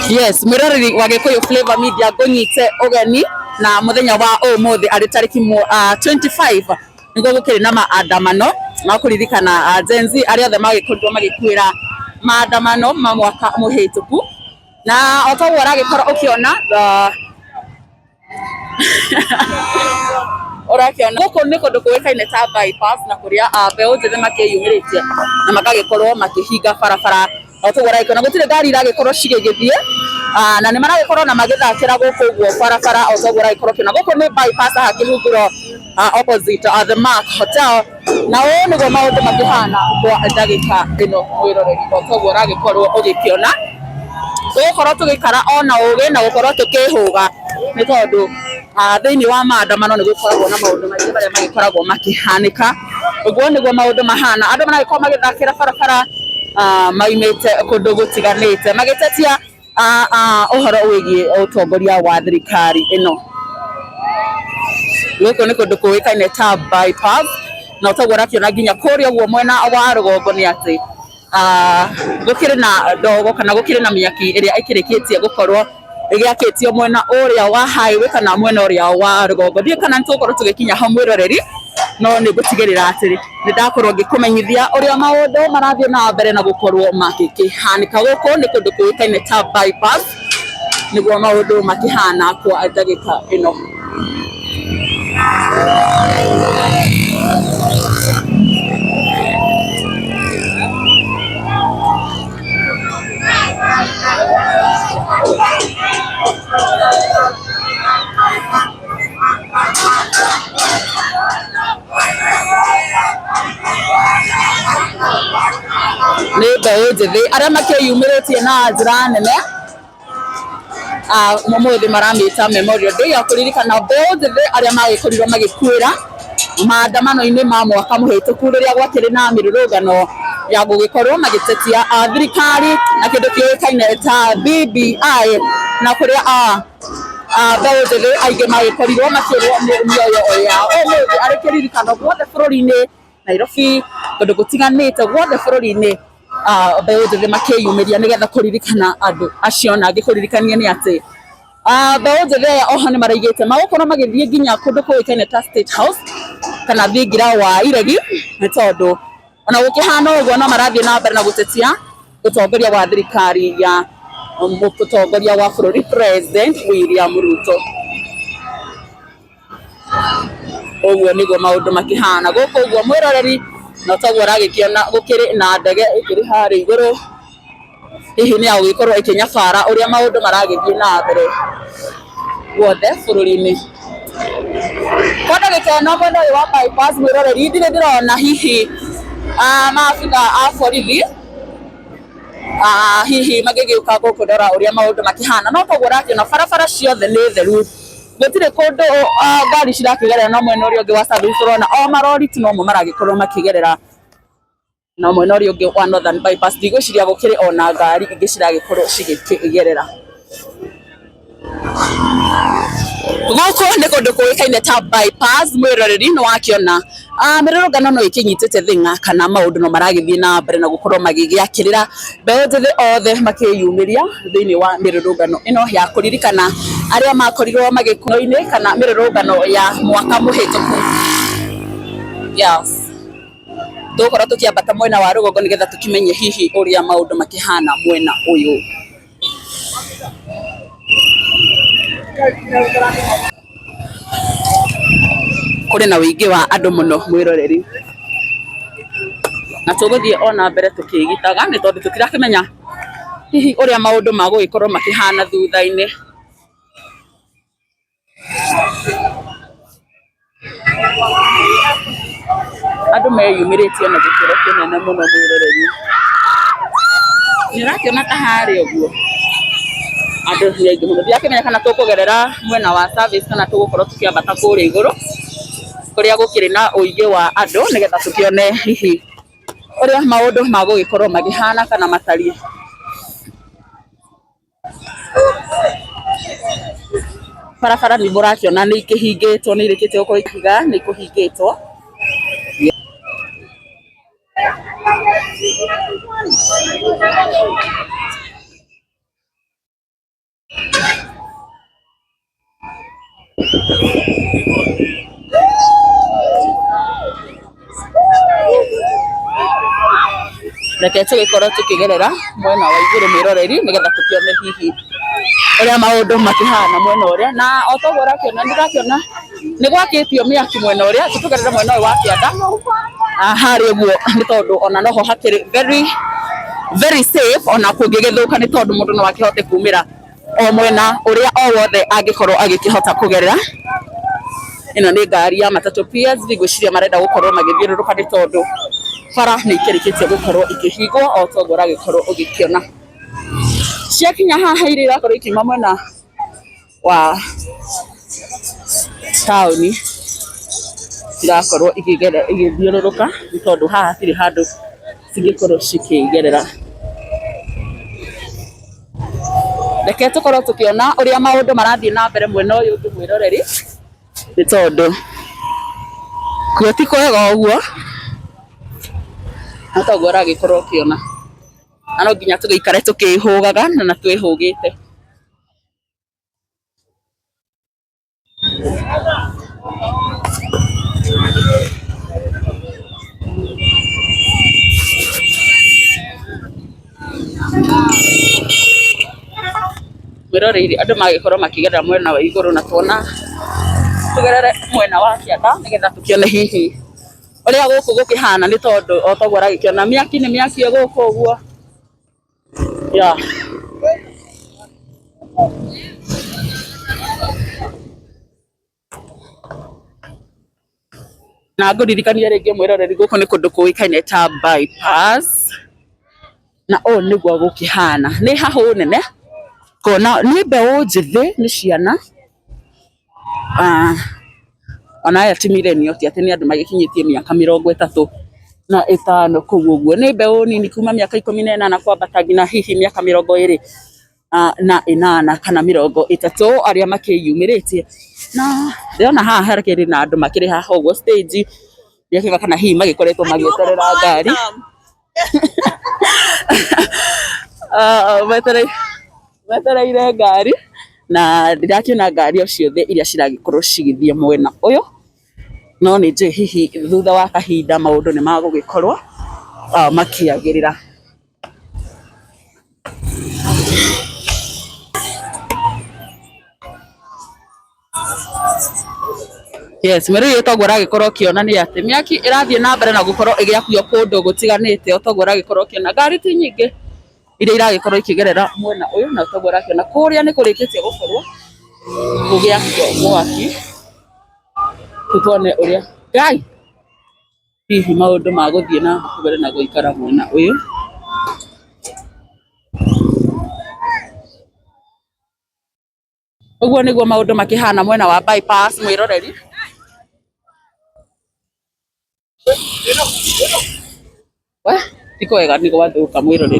Yes, mwiroreri wa Gikuyu Flavor Media, ngũnyite ũgeni na muthenya wa umuthi arĩ tarĩki 25 niguo gukiri na maandamano ma kuririkana Gen Z arĩa othe magĩkorirwo magĩkuĩra maandamano ma mwaka mũhĩtũku. Na o ta ũguo ũragĩkorwo ũkĩona, ũrakĩona gũkũ nĩ kũndũ kũĩkaine ta bypass, na kũrĩa mbeũ njĩthĩ makĩyumĩrĩtie na magagĩkorwo makĩhinga barabara. O toguo ũragĩkĩona, gũtirĩ ngari iragĩkorwo cigĩgĩthiĩ, na nĩ maragĩkorwo na magĩthakĩra gũkũ ũguo barabara. O toguo ũragĩkorwo ũkĩona, gũkũ nĩ bypass haha Kĩhunguro, opposite the Mark Hotel, na ũũ nĩguo maũndũ makĩhana kwa ndagĩka ĩno, mwĩroreri. O toguo ũragĩkorwo ũgĩkĩona, tũgũkorwo tũgĩikara ona ũgĩ na gũkorwo tũkĩhũga, nĩ tondũ thĩinĩ wa maandamano nĩ gũkoragwo na maũndũ maingĩ marĩa magĩkoragwo makĩhanĩka. Ũguo nĩguo maũndũ mahana, andũ maragĩkorwo magĩthakĩra barabara, maumĩte kũndũ gũtiganĩte magĩtetia ũhoro wĩgiĩ ũtongoria wa thirikari ĩno. Gũkũ nĩ kũndũ kũĩkaine ta bypass, na ũtoguo ũrakĩona nginya kũrĩa ũguo mwena wa rũgongo nĩ atĩ gũkĩrĩ na ndogo kana gũkĩrĩ na mĩaki ĩrĩa ĩkĩrĩkĩtie gũkorwo ĩgĩakĩtio mwena ũrĩa wa highway kana mwena ũrĩa wa rũgongo. Ndiũĩ kana nĩ tũgũkorwo tũgĩkinya ho, mwĩroreri, no nĩ ngũtigĩrĩra atĩ nĩ ndakorwo ngĩkũmenyithia ũrĩa maũndũ marathiĩ na mbere na gũkorwo magĩkĩhanĩka. Gũkũ nĩ kũndũ kũĩkaine ta bypass, nĩguo maũndũ makĩhana kwa ndagĩka ĩno. Nĩ mbeũ njĩthĩ arĩa makĩyumĩrĩtie na njĩra nene. Ũmũthĩ maramĩta Memorial Day ya kũririkana mbeũ njĩthĩ arĩa magĩkorirwo magĩkuĩra maandamano-inĩ ma mwaka mũhĩtũku, rĩrĩa gwakĩrĩ na mĩrũrũngano ya gũgĩkorwo magĩtetia thirikari na kĩndũ kĩũĩkaine ta BBI, na kũrĩa mbeũ njĩthĩ aingĩ magĩkorirwo makĩũrwo nĩ mĩoyo yao. Ũmũthĩ arĩ kĩririkano guothe bũrũri-inĩ, Nairobi, kũndũ gũtiganĩte guothe bũrũri-inĩ, mbeũ njĩthĩ makĩyumĩria nĩgetha kũririkana andũ acio. Na ngĩkũririkania nĩ atĩ mbeũ njĩthĩ aya oho nĩ maraigĩte magũkorwo magĩthiĩ nginya kũndũ kũĩkaine ta State House kana thingira wa iregi, nĩ tondũ ona gũkĩhana ũguo no marathiĩ na mbere na gũtetia ũtongoria wa thirikari ya mũtongoria wa bũrũri, President William Ruto. Ũguo nĩguo maũndũ makĩhana gũkũ ũguo, mwĩroreri, na toguo ũragĩkĩona gũkĩrĩ na ndege ĩkĩrĩ harĩa igũrũ, hihi nĩ ya gũgĩkorwo ĩkĩnyabara ũrĩa maũndũ maragĩthiĩ na mbere guothe bũrũri-inĩ. Kwa ndagĩka ĩno mwena ũyũ wa bypass, mwĩroreri, ndirĩ ndĩrona hihi maabitha a borithi hihi magĩgĩũka gũkũ ndora ũrĩa maũndũ makĩhana, no toguo ũrakĩona barabara ciothe nĩ theru, gũtirĩ kũndũ ngari cirakĩgerera. No mwena ũrĩa ũngĩ wa service tũrona o marori tu nomo maragĩkorwo makĩgerera, na mwena ũrĩa ũngĩ wa Northern Bypass ndigwĩciria gũkĩrĩ ona ngari ingĩ ciragĩkorwo cigĩkĩgerera. Gũkũ nĩ kũndũ kũĩkaine ta bypass, mwĩroreri, nĩ wakĩona mĩrũrũngano no ĩkĩnyitĩte thĩng'a kana maũndũ no maragĩthiĩ na mbere na gũkorwo magĩgĩakĩrĩra, mbeũ njĩthĩ othe makĩyumĩria thĩinĩ wa mĩrũrũngano ĩno ya kũririkana arĩa makorirwo magĩkuo-inĩ kana mĩrũrũngano ya mwaka mũhĩtũku. Yes, tũgũkorwo tũkĩambata mwena wa rũgongo nĩgetha tũkĩmenye hihi ũrĩa maũndũ makĩhana mwena ũyũ. Kũrĩ na ũingĩ wa andũ mũno, mwĩroreri, na tũgũthiĩ ona mbere tũkĩgitaga, nĩ tondũ tũtirakĩmenya hihi ũrĩa maũndũ magũgĩkorwo makĩhana thutha-inĩ. Andũ meyumĩrĩtie na gĩkĩro kĩnene mũno, mwĩroreri. Nĩ ũrakĩona ta harĩa ũguo andũ nĩ aingĩ mũno. Ndirakĩmenya kana tũkũgerera mwena wa service kana tũgũkorwo tũkĩambata kũrĩa igũrũ kũrĩa gũkĩrĩ na ũingĩ wa andũ, nĩgetha tũkĩone hihi ũrĩa maũndũ magũgĩkorwo makĩhana kana matariĩ. Barabara nĩ mũrakĩona nĩ ikĩhingĩtwo, nĩ irĩkĩtie gũkorwo ikiga nĩ ikũhingĩtwo. Reke tũgĩkorwo tũkĩgerera mwena wa igũrũ mwĩroreri nĩgetha tũkĩone hihi ũrĩa maũndũ makĩhana mwena ũrĩa, na o toguo ũrakĩona nĩndĩrakĩona nĩ gwakĩtio mĩaki mwena ũrĩa, tũgerere mwena ũyũ wa kĩanda harĩa ũguo, nĩ tondũ ona noho hakĩrĩ very very safe ona kũngĩgĩthũka, nĩ tondũ mũndũ no akĩhote kumĩra o mwena ũrĩa o wothe angĩkorwo agĩkĩhota kũgerera. Ĩno nĩ ngari ya matatũ PSV, ngwĩciria marenda gũkorwo magĩthiũrũrũka nĩ tondũ bara nĩ ikĩrĩkĩtie gũkorwo ikĩhingwo o toguo ũragĩkorwo ũgĩkĩona. Ciakinya haha iria irakorwo ikiuma mwena wa taũni cirakorwo igĩthiũrũrũka nĩ tondũ haha hatirĩ handũ cingĩkorwo cikĩgerera. Reke tũkorwo tũkĩona ũrĩa maũndũ marathiĩ na mbere mwena ũyũ ũngĩ mwĩroreri, nĩ tondũ kuo ti kwega ũguo, no toguo ũragĩkorwo ũkĩona, na no nginya tũgĩikare tũkĩhũgaga na twĩhũgĩte. Mwĩroreire andũ magĩkorwo makĩgerera mwena wa igũrũ, na tuona tũgerere mwena wa kĩanda nĩgetha tũkĩone hihi ũrĩa gũkũ gũkĩhana, nĩ tondũ o toguo ũragĩkĩona mĩaki nĩ mĩaki gũkũ ũguo yeah. Na ngũririkania rĩngĩ mwĩroreri, gũkũ nĩ kũndũ kũĩkaine ta bypass, na ũũ nĩguo gũkĩhana. Nĩ hahũ nene kuona nĩ mbeũ njĩthĩ, nĩ ciana, ona aya ti millennial, ti atĩ nĩ andũ magĩkinyĩtie mĩaka 35 kũu ũguo, nĩ mbeũ nini kuma mĩaka 18 kwambata nginya hihi mĩaka 28 kana 30 arĩa makĩyumĩrĩtie. Na ndĩrona haha hakĩrĩ na andũ makĩrĩ haha ũguo stage, ndĩrakĩona kana hihi magĩkoretwo magĩeterera ngari. Metereire ngari, na ndĩrakĩona ngari o ciothe iria ciragĩkorwo cigĩthiĩ mwena ũyũ, no nĩ njũĩ hihi thutha wa kahinda maũndũ nĩ magũgĩkorwo makĩagĩrĩra. Yes, mwĩroreri, toguo ũragĩkorwo ũkĩona nĩ atĩ mĩaki ĩrathiĩ na mbere na gũkorwo ĩgĩakio kũndũ gũtiganĩte, o toguo ũragĩkorwo ũkĩona ngari ti nyingĩ iria iragĩkorwo ikĩgerera mwena ũyũ, na toguo ũrakĩona kũrĩa nĩ kũrĩkĩtie gũkorwo gũgĩakio mwaki. Tuone ũrĩa Ngai hihi maũndũ magũthiĩ na mbere na gũikara mwena ũyũ. Ũguo nĩguo maũndũ makĩhana mwena wa bypass mwĩroreri. We ti kwega, nĩ gwathũka mwĩroreri.